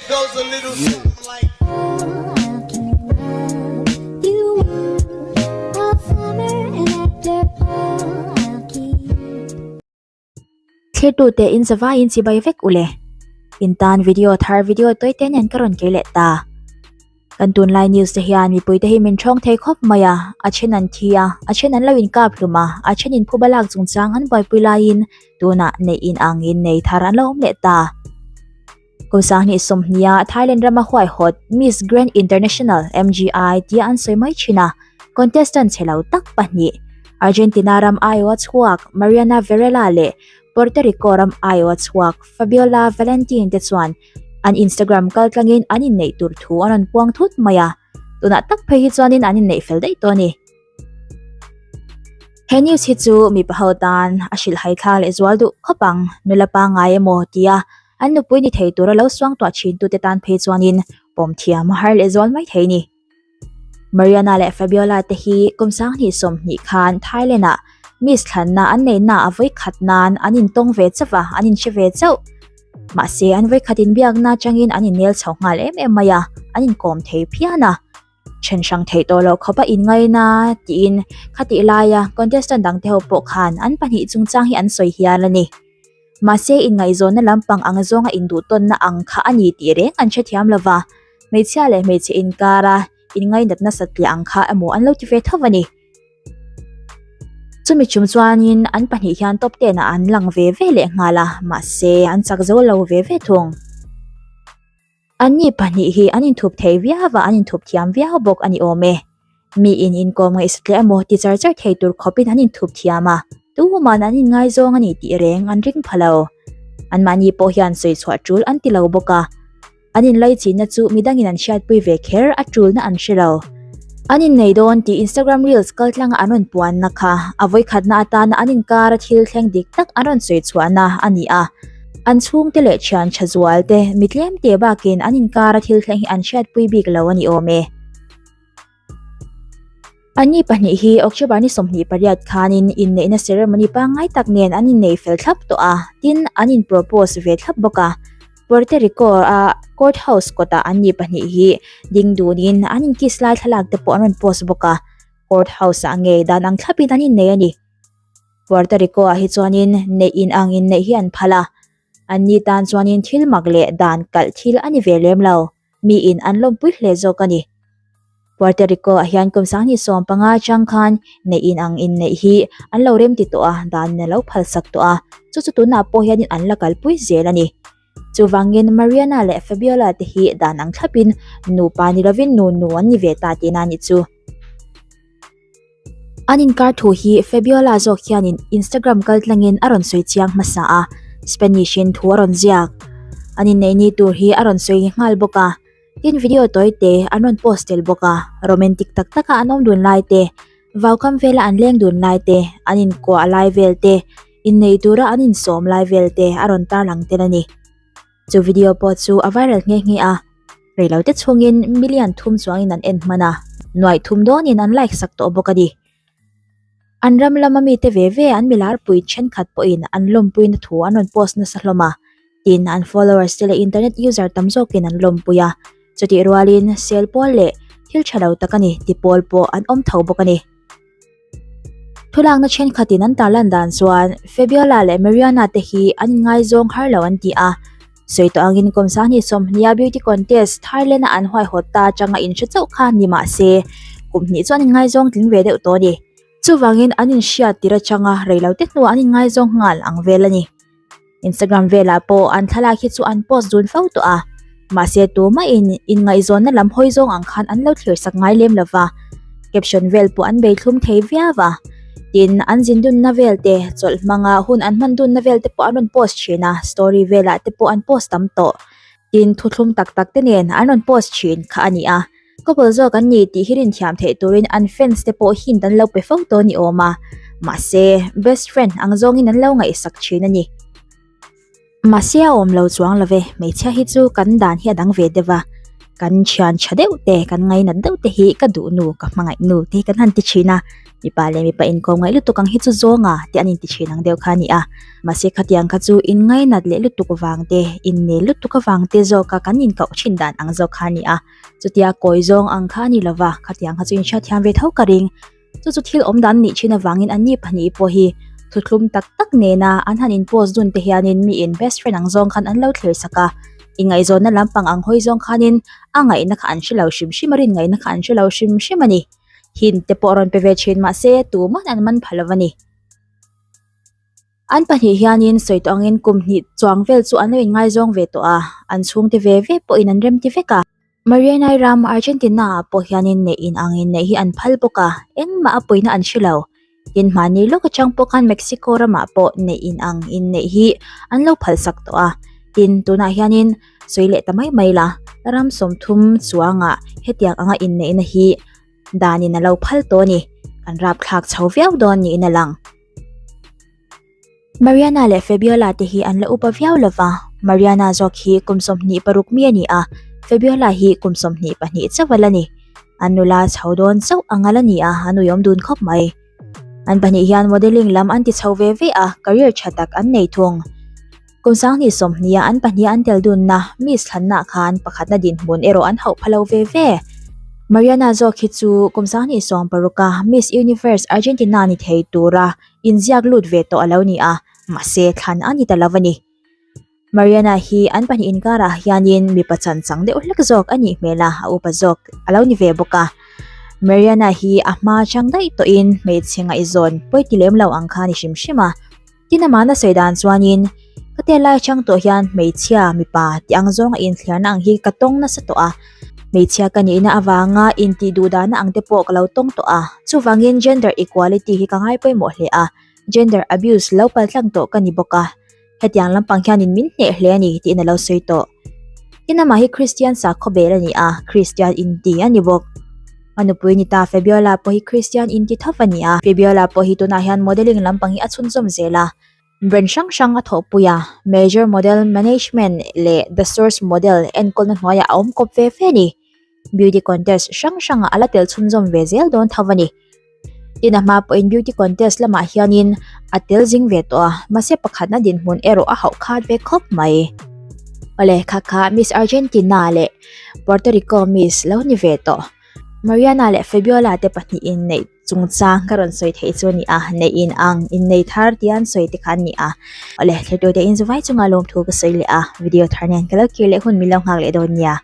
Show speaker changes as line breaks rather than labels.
Goes a little something like.
Thlirtute in zavaiin chibai vek ule. In tan video thar video tawi te nen ka rawn kir leh ta. Kan tunlai news te hian mipui te hi min thawng thei khawp mai a, a then an thi a, a then an lo inkap hlum a, a then in phuba lak chungchang an buaipui laiin tunah neih in angin nei thar an lo awm leh ta. Kum sanghnih sawmhnia Thailand rama huaihawt Miss Grand International, MGI, tia an sawi mai thin a, contestant chhe lo tak pahnih, Argentina ram aiawha chhuak Mariana Varela leh Puerto Rico ram aiawha chhuak Fabiola Valentin te chuan an Instagram kaltlangin an inneih tur thu an rawn puang thut mai a, tunah tak phei hi chuanin an inneih fel daih tawh a ni. He news hi chu mipa ho tan a hrilhhai thlak leh zual duh khawp ang, nula pangngai emaw tia an nupui ni thei tura lo suang tuah thin tute tan phei chuanin pawm thiam a har leh zual mai thei ni. Mariana leh Fabiola te hi kum sanghnih 20 khan Thailand ah Miss thlanna an neihna a vawi khat nan an intawng ve chauh a, an inhre ve chauh. Mahse an vawi khat inbiakna atangin an innel chho nghal em em mai a, an inkawm thei phian a. Then hrang theih tawh loh khawpa inngaina tiin khatih laia contestant dangte ho pawh khan an pahnih chungchang hi an sawi hial a ni. Mahse inngaihzawnna lampang ang zawnga induhtawnna ang kha a ni tih reng an hrethiam lo va, hmeichhia leh hmeichhe inkara inngainatna satliah ang kha emaw an lo ti ve tho a ni. Chumi chum chuanin an pahnih hian top ten ah an lang ve ve leh nghal a, mahse an chak zo lo ve ve thung. Anni pahnih hi an inthup thei viau a, an inthup thiam viau bawk a ni awm e. Miin inkawm ngaihsat leh emaw ti char char thei tur khawpin an inthup thiam a, tuman an inngaizawng a ni tih reng an ring pha lo. Anmahni pawh hian sawi chhuah tul an ti lo bawk a, an inlaichinna chu midangin an hriatpui ve kher a tulna an hre lo. An innei dawn tih Instagram Reels kaltlanga an rawn puanna kha a vawikhatna atana an inkara thil thleng dik tak an rawn sawi chhuahna a ni a. An chhungte leh thian tha zual te mi tlem te bakin an inkara thil thleng hi an hriatpui bik lo a ni awm e. Anni pahnih hi October ni 28 khanin inneihna ceremony pangngai tak nen an innei fel thlap tawh a, tin an in propose ve thlap bawk a. Puerto Rico a court house kawtah anni pahnih hi ding dunin an in kiss lai thlalak te pawh an rawn post bawk a, court house ah ngei dan ang thlapin an innei a ni. Puerto Rico ah hi chuanin neih in ang inneih hi an phal a, anni tan chuanin thil mak leh dan kalh thil a ni ve lem lo, miin an lawmpui hle zawk a ni. Puerto Rico ah hian kum 2015 atang khan neih in ang inneih hi an lo remti tawh a, danin a lo phalsak tawh a, chu chu tunah pawh hianin an la kalpui zel a ni. Chuvangin Mariana leh Fabiola te hi dan ang thlapin nupa ni lovin nu nu an ni ve ta tihna a nih chu. An inkar thu hi Fabiola zawk hianin Instagram kaltlangin a rawn sawi chiang hmasa a, Spanish-in thu a rawn ziak. An inneih ni tur hi a rawn sawi nghal bawk a, tin video tawi te an rawn post tel bawk a, romantic tak taka an awm dun lai te, vaukam vela an leng dun lai te, an inkuah lai vel te, inneih tura an insawm lai vel te a rawn tarlang tel a ni. Chu video pawh chu a viral nghe nghe a, reilote chhungin million thum chuangin an en hman a, nuaih thum dawnin an like sak tawh bawk a ni. An ram lama mite ve ve an milarpui thenkhat pawhin an lawmpuina thu an rawn post nasa hlawm a, tin an followers te leh internet user tam zawkin an lawmpui a, chutih rualin sel pawl leh thil tha lo tak a ni ti pawl pawh an awm tho bawk a ni. Thulakna thenkhatin an tarlan dan chuan Fabiola leh Mariana te hi an inngaizawng har lo an ti a, sawi tawh angin kum 2020 a beauty contest Thailand a an huaihawt ta atanga inhre chauh kha ni mah se kum hnih chu an inngaizawng tling ve deuh tawh a ni. Chuvangin an inhriat tir atanga reilote hnuah an inngaizawng nghal ang vel a ni. Instagram velah pawh an thlalak hi chu an post dun fo tawh a, mahse tumahin inngaihzawnna lam hawi zawng ang khan an lo thlir sak ngai lem lo va, caption vel pawh an bei thlum thei viau a, tin an zin dunna vel te, chawlh hmanga hun an hman dunna vel te pawh an rawn post thin a, story velah te pawh an post tam tawh, tin thuthlum tak tak te nen an rawn post thin kha a ni a. Couple zawk an ni tih hi rinthiam theih turin an fans te pawh hint an lo pe fo tawh ni awm a, mahse best friend ang zawngin an lo ngaihsak thin a ni. Mahse a awm lo chuang lo ve, hmeichhia hi chu kan dan hi a dang ve deuh a. Kan thian tha deuh te, kan ngainat deuh te hi ka duh nu, ka hmangaih nu te hi kan han ti thin a. Mipa leh mipa inkawm ngaih lutuk ang hi chu zawng a tih an inti thin ang deuh kha a ni a. Mahse khatiang kha chu inngainat leh lutuk vang te, innel lutuk avang te zawka kan inkauh thin dan ang zawk kha a ni a. Chutia kawi zawng ang kha a ni lova, khatiang kha chu inhriatthiam ve tho ka ring. Chu chu thil awm dan nih thin avangin an ni pahnih pawh hi thuthlum tak tak nena an han in post dun te hianin mi in best friend ang zawng khan an lo thlir sak a, inngaihzawnna lampang ang hawi zawng khanin a ngaihna kha an hre lo hrim hrim a, rin ngaihna kha an hre lo hrim hrim a ni. Hint te pawh rawn pe ve thin mahse tuman an man pha lo a ni. An pahnih hianin sawi tawh angin kum hnih chuang vel chu an lo inngaizawng ve tawh a, an chhungte ve ve pawhin an remti vek a. Marianai ram Argentina ah pawh hianin neih in ang inneih hi an phal bawk a, engmah a puihna an hre lo. Tin hmani lawk atang pawh khan Mexico ramah pawh neih in ang inneih hi an lo phalsak tawh a. Tin tunah hianin sawi leh ta mai mai la, ram 30 chuangah hetiang anga inneihna hi danin a lo phal tawh a ni. Kan rapthlak chho viau dawn niin a lang. Mariana leh Fabiola te hi an la upa viau lova, Mariana zawk hi kum 26 mi a ni a, Fabiola hi kum 22 chauh a la ni. An nula chho dawn chauh ang a la ni a, an uiawm dun khawp mai. An pahnih hian modelling lam an ti chho ve ve a, career tha tak an nei thung. Kum 2020 a an pahnih an tel dunna Miss thlanna khan pakhatna dinhmun erawh an hauh pha lo ve ve. Mariana zawk hi chu kum 2016 a Miss Universe Argentina ni thei tura inziak lut ve tawh a lo ni a, mahse thlan a ni ta lo a ni. Mariana hi an pahnih inkarah hianin mipa chan chang deuh hlek zawk a nih hmel a, a upa zawk a lo ni ve bawk a. Mariana hi a hma chang daih tawhin hmeichhe ngaihzawn pawi ti lem lo ang kha a ni hrim hrim a. Tin amahna sawi dan chuanin, Ka tel lai chang tawh hian hmeichhia, mipa tih ang zawnga inthliarna ang hi ka tawng nasa tawh a. Hmeichhia ka nihna avanga intih duhdahna ang te pawh ka lo tawng tawh a. Chuvangin gender equality hi ka ngai pawimawh hle a, gender abuse lo paltlang tawh ka ni bawk a. Hetiang lampang hianin min hneh hle a ni tiin a lo sawi tawh. Tin amah hi Kristian sakhaw bel a ni a, Kristian inti a ni bawk. A nupui ni ta Fabiola pawh hi Kristian inti tho a ni a. Fabiola pawh hi tunah hian modelling lampang hi a chhunzawm zel a. Brand hrang hrang a thawhpui a, Major Model Management leh The Source Model enkawlna hnuaiah a awm kawp ve ve a ni. Beauty contest hrang hrangah a la tel chhunzawm ve zel dawn tho a ni. Tin a hma pawhin beauty contest lamah hianin a tel zing ve tawh a, mahse pakhatna dinhmun erawh a hauh khat ve khawp mai. Awle, kha kha Miss Argentina leh Puerto Rico Miss lo ni ve tawh. Mariana leh Fabiola te pahnih inneih chungchang ka rawn sawi theih chu a ni a, neih in ang, innei thar tia an sawi te kha an ni a. Awle, thlir tute in zuvai chunga lawmthu ka sawi leh a, video thar nen ka lo kir leh hun min lo nghak leh dawn nia.